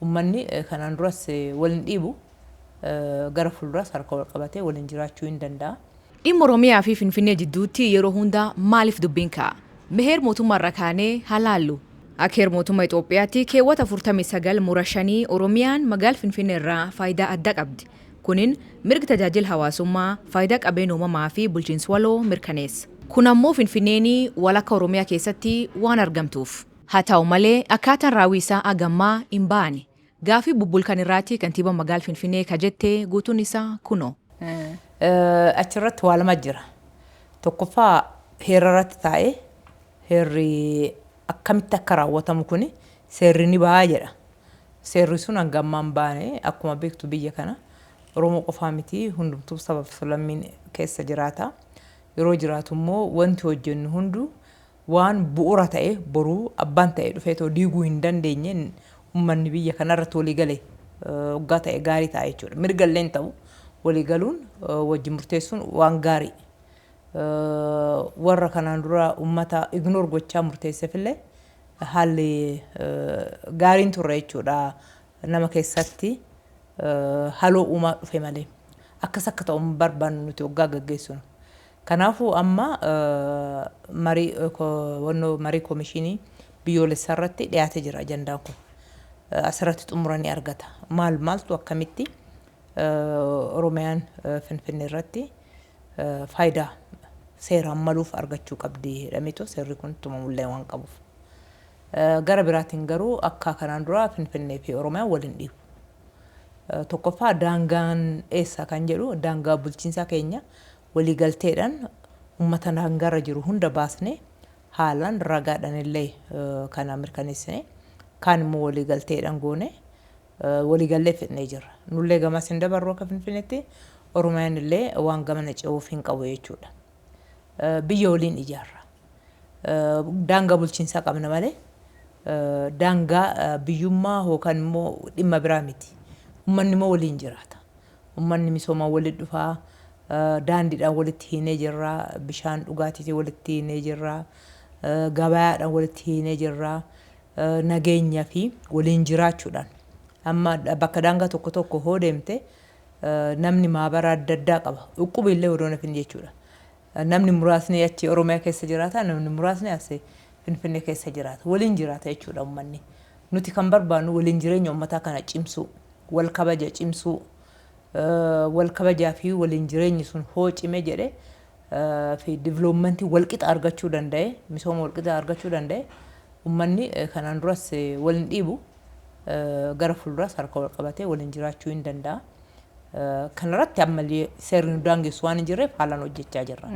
Uummanni kanaan duras waliin dhiibu, gara fuulduraas harka wal qabatee waliin jiraachuu hin danda'a. Dhimma Oromiyaa fi Finfinnee jidduutti yeroo hunda maaliif dubbiin ka'a? Heera mootummaa irra kaanee haa laallu. Akka heera mootummaa Itoophiyaatti keewwata 49 mura 5 Oromiyaan magaala Finfinnee irraa faayidaa addaa qabdi. Kunin mirga tajaajila hawaasummaa, faayidaa qabeenya uumamaa fi bulchiinsa waloo mirkaneessa. Kun ammoo Finfinneen walakka Oromiyaa keessatti waan argamtuuf. Haa ta'u malee, akkaataan raawwii isaa hagammaa hin baane. Gaafii bubbulkan irraatti kantiibaa magaala Finfinnee ka jette guutuun isaa kunoo. Achirratti waa lama jira. Tokkoffaa, heera irratti taa'ee heerri akkamitti akka raawwatamu kuni seerri ni bahaa jedha. Seerri sun hanga ammaa hin baane. Akkuma beektu, biyya kana Oromoo qofaa miti, hundumtuu sabaf sablammiin keessa jiraata. Yeroo jiraatu immoo wanti hojjennu hunduu waan bu'uura ta'e, boruu abbaan ta'e dhufee too diiguu hin dandeenye, uummanni biyya kanarratti walii galee waggaa ta'e gaarii ta'a jechuudha. Mirga illee hin ta'u, walii galuun wajjin murteessuun waan gaarii. Warra kanaan dura uummata ignore gochaa murteesseefillee haalli gaariin turre jechuudha. Nama keessatti haloo uumaa dhufe malee. Akkas akka ta'u hin barbaannu nuti waggaa gaggeessinu. Kanaafuu amma marii wannoo marii koomishinii biyyoolessaa irratti dhiyaatee jira ajandaan kun. Asirratti xumuranii argata. Maal maaltu akkamitti Oromiyaan Finfinnee irratti faayidaa seeraan maluuf argachuu qabdi jedhameetu seerri kun tumamullee waan qabuuf. Gara biraatiin garuu akka kanaan dura Finfinnee fi Oromiyaan waliin dhiibu. Tokkoffaa, daangaan eessa kan jedhu, daangaa bulchiinsaa keenya waliigalteedhaan uummata daangaarra jiru hunda baasnee, haalaan ragaadhaan illee kana mirkaneessine, kaan immoo waliigalteedhaan goone, waliigallee fidnee jirra. Nullee gamas hin dabarru akka Finfinneetti, Oromiyaan illee waan gamana ce'uuf hin qabu jechuudha. Biyya waliin ijaarra. Daangaa bulchiinsaa qabna malee daangaa biyyummaa yookaan immoo dhimma biraa miti. Uummanni immoo waliin jiraata. Uummanni misoomaan walitti dhufaa, daandiidhaan walitti hiinee jirra, bishaan dhugaatiitiin walitti hiinee jirra, gabayaadhaan walitti hiinee jirra, nageenya fi waliin jiraachuudhaan. Amma bakka daangaa tokko tokko hoo deemte, namni maabara adda addaa qaba. Dhukkubi illee odoo nafin jechuudha. Namni muraasni achi Oromiyaa keessa jiraata, namni muraasni as Finfinnee keessa jiraata. Waliin jiraata jechuudha uummanni. Nuti kan barbaannu waliin jireenya uummataa kana cimsuu, wal kabaja cimsuu, wal kabajaa fi waliin jireenyi sun hoo cime jedhe fi developmentii walqixa argachuu danda'e, misooma walqixa argachuu danda'e, uummanni kanaan duras waliin dhiibu, gara fuulduraas harka wal qabatee waliin jiraachuu hin danda'a. Kanarratti ammallee seerri nu daangessu waan hin jirreef haalaan hojjechaa jirra.